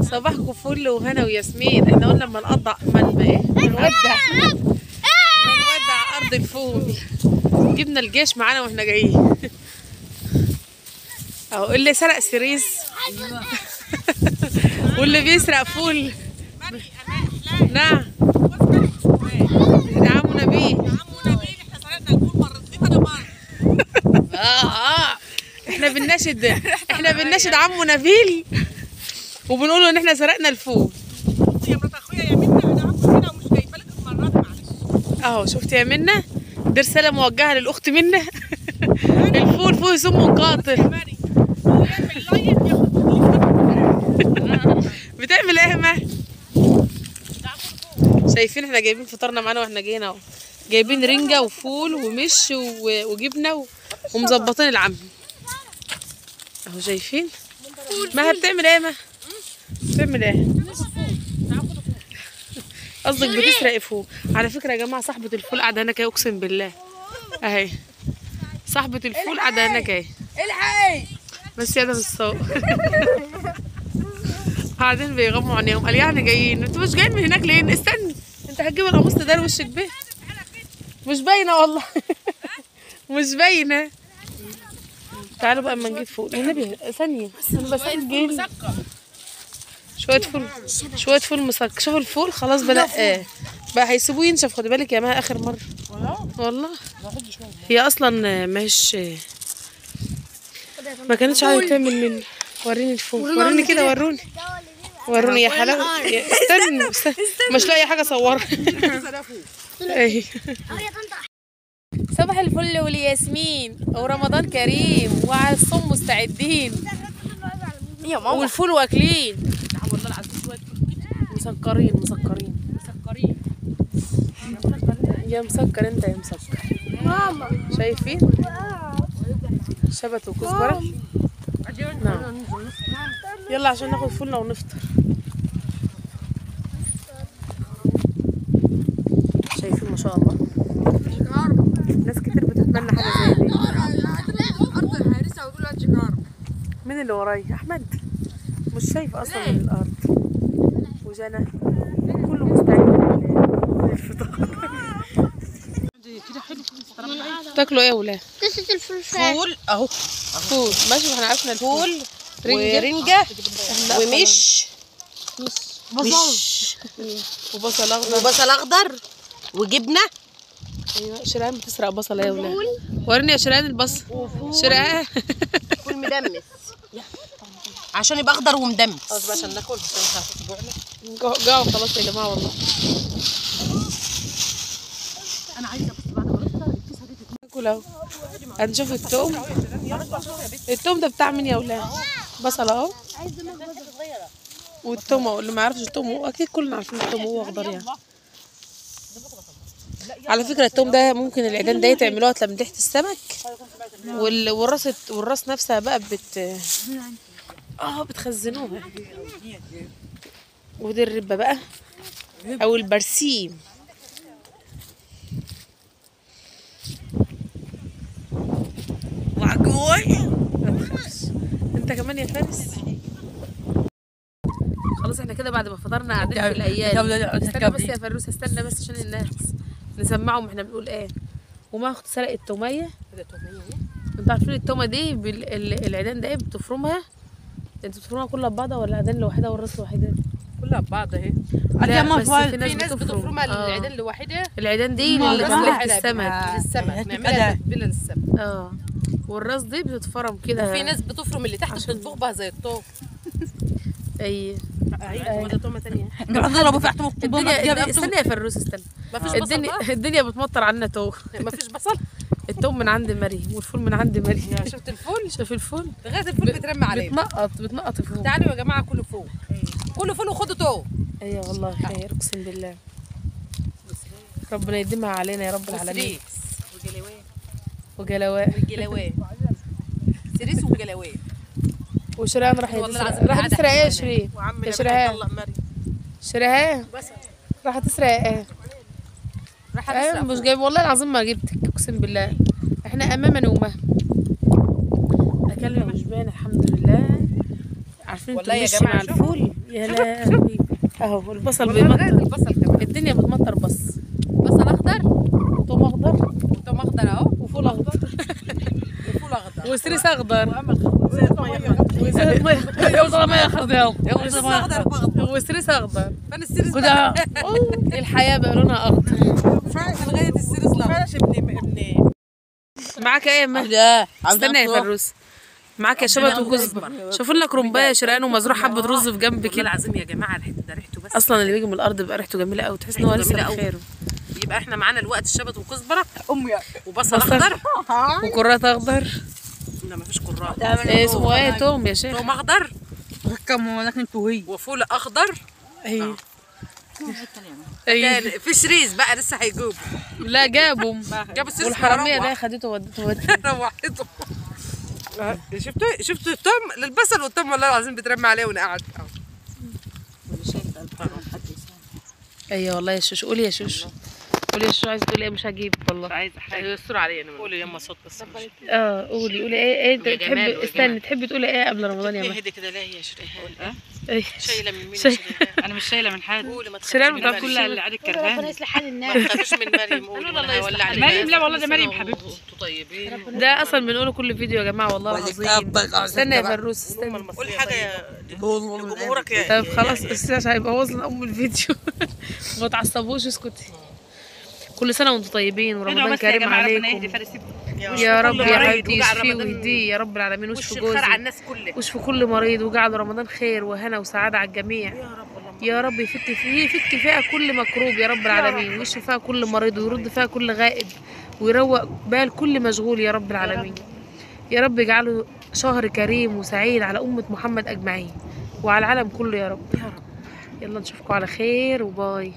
صباحكم فل وهنا وياسمين. احنا قلنا لما نقطع نودع ارض الفول. جبنا الجيش معانا واحنا جايين. اهو اللي سرق سريس واللي بيسرق فول. نعم عمو نبيل، عمو نبيل احنا سرقنا الفول مرتين ولا مرة. احنا بنناشد، احنا بنناشد عمو نبيل وبنقول له ان احنا سرقنا الفول. يا مرات اخويا يا منى انا هاكل هنا ومش جايبه لك المرة دي معلش. اهو شفت يا منى، دي رسالة موجهة للاخت منى. الفول فيه سم قاتل. بتعمل ايه يا مه؟ شايفين احنا جايبين فطارنا معانا واحنا جايين اهو. جايبين رنجه وفول ومش وجبنه ومظبطين العم اهو. شايفين مها بتعمل ايه يا مها؟ بتعمل ايه؟ قصدك بتسرق فول. على فكرة يا جماعة صاحبه الفول قاعدة هناك اهي، اقسم بالله اهي صاحبه الفول قاعدة هناك اهي. الحقي بس يا ده السوق. قاعدين بيغموا عينيهم، قال يعني جايين، انتوا مش جايين من هناك ليه؟ استني انت هتجيب القميص ده وشك بيه مش باينة والله. مش باينة. تعالوا بقى اما نجيب فول النبي ثانية بس نجيب شوية فول، شوية فول مسكر. شوفوا الفول خلاص بدأ بقى هيسيبوه ينشف. خدي بالك يا مها اخر مرة والله. هي اصلا ماهيش، ما كانتش عايزه تعمل منه. وريني الفول، وريني كده، وروني وروني يا حلاوة. استنى استنى مش لاقي حاجة اصورها. ايه صباح الفل والياسمين ورمضان كريم وعلى الصوم مستعدين والفول واكلين. والله العظيم شوية مسكرين مسكرين مسكرين يا مسكر انت يا مسكر. ماما شايفين شبت وكزبره. نعم يلا عشان ناخد فولنا ونفطر. شايفين ما شاء الله ناس كتير بتتمنى حاجة زي دي. مين اللي وراي؟ احمد مش شايف اصلا من الارض. وجنى كله مستعد للفطار. تاكلوا ايه يا ولاد؟ قصة الفول. فول اهو، فول ماشي، ما احنا عرفنا الفول. ورنجة ومش بصل وبصل اخضر، وبصل اخضر وجبنه. ايوه شريان بتسرق بصله يا ولاد. وريني يا شريان البصل. شريان فول مدمس عشان يبقى اخضر ومدمس. خلاص بقى عشان ناكل جوعوا خلاص يا جماعة والله. انا عايزه بس بعد ما نفطر الكيسة دي تاكل اهو. هنشوف التوم. التوم ده بتاع مين يا ولاد؟ بصل اهو والتوم اهو. اللي ما يعرفش التوم هو اكيد كلنا عارفين التوم هو اخضر يعني. على فكرة التوم ده ممكن العيدان ده تعملوها من تحت السمك والراس، والراس نفسها بقى بت بتخزنوها. ودي الربه بقى او البرسيم. وعجوي ما تخافش انت كمان يا فارس. خلاص احنا كده بعد ما فطرنا قاعدين في الايام. استنى بس يا فاروس، استنى بس عشان الناس نسمعهم احنا بنقول ايه. وما اخت سرقت توميه. انتوا عارفين التومه دي العيدان ده ايه بتفرمها؟ انت بتفرمها كلها ببعضها ولا العيدان لوحدها والراس لوحدها؟ كلها ببعض اهي. بس في ناس بتفرمها العيدان لوحدها. العيدان دي اللي تحت السمك، للسمك نعملها تتبيله للسمك. والراس دي بتتفرم كده. وفي ناس بتفرم اللي تحت بتطبخ بها زي الطوب. اي ايوه تومة ثانية. استنى يا فروس استنى. مفيش بصل. الدنيا بتمطر عنا توم. مفيش بصل. التوم من عند مريم والفول من عند مريم. شفت الفول؟ شوف الفول لغاية الفول بيترمى عليه. بتنقط الفول. تعالوا يا جماعة كلوا فول، كلوا فول وخدوا توم. ايوه والله خير اقسم بالله. ربنا يديمها علينا يا رب العالمين. وجلاوات وجلاوات وجلاوات سريس وجلاوات. وشريان راح راح تسرق ايه يا شيرين؟ يا شريهان شريهان راح تسرق ايه؟ راح تسرق. مش جايب والله العظيم ما جبتك اقسم بالله. احنا امامنا وما اكلنا وشبعنا الحمد لله. عارفين انتوا والله يا مش جماعة مع شوف. الفول يا لهوي اهو البصل بيمطر. البصل كمان الدنيا بتمطر. بس بصل اخضر وتوم اخضر، وتوم اخضر اهو، وفول اخضر وفول اخضر وسريس اخضر وزيت مية خضر وسريس اخضر. فين السريس كده الحياة بقى لونها اخضر. لغاية السريس الاخضر. ابني معاك ايه يا مهدي؟ استنى يا فروس، معاك يا شبت وكزبره. شوفوا لنا كرنبايه شرقان ومزروع حبه رز في جنب كده. والله العظيم يا جماعة الحتة ده ريحته، بس اصلا اللي بيجي من الارض بيبقى ريحته جميلة قوي، تحس ان هو لسه بخيره. يبقى احنا معانا الوقت الشبت وكزبره وبصل اخضر وكرات اخضر. لا مفيش كرات. اسمه ايه؟ توم يا شيخ. توم اخضر وفول اخضر. ايوه في شريز بقى لسه هيجيبوا. لا جابوا، جابوا السريس. والحراميه ده خدته ودته روحته. شفتوا التوم للبصل والتوم والله العظيم بترمي عليه وانا قاعد. ايوه والله يا شوش. قولي يا شوش، قولي يا شوش، عايزه تقولي ايه؟ مش هجيب والله، عايزه حاجة. يستر عليا انا. قولي يما صوت بس. قولي قولي ايه تحبي؟ استني، تحبي تقولي ايه قبل رمضان يا مهدي؟ اهدي كده. لا هي شريهان شايله من مين؟ انا مش شايله من حد. قولي ما تخافيش من مريم، كلها اللي عليك كرهان. ربنا يصلح حال الناس. ما تخافيش من مريم. قولي الله يصلح مريم. لا والله ده مريم حبيبتي. انتوا طيبين. ده اصلا بنقوله كل فيديو يا جماعة والله العظيم. استنى يا فروس، استنى قول حاجة لجمهورك. طيب خلاص استنى عشان هيبقى وصل ام الفيديو. ما تعصبوش، اسكتي. كل سنة وانتم طيبين ورمضان كريم عليكم يا رب. يا حبيبتي يشفيه ويهديه يا رب العالمين، واشفي جوزي على الناس كلها، واشفي كل مريض، وجعل رمضان خير وهنا وسعادة على الجميع يا رب. يفك فيها كل مكروب يا رب العالمين، ويشفي فيها كل مريض، ويرد فيها كل غائب، ويروق بال كل مشغول يا رب العالمين. يا رب يجعله شهر كريم وسعيد على أمة محمد أجمعين وعلى العالم كله يا رب. يلا نشوفكم على خير وباي.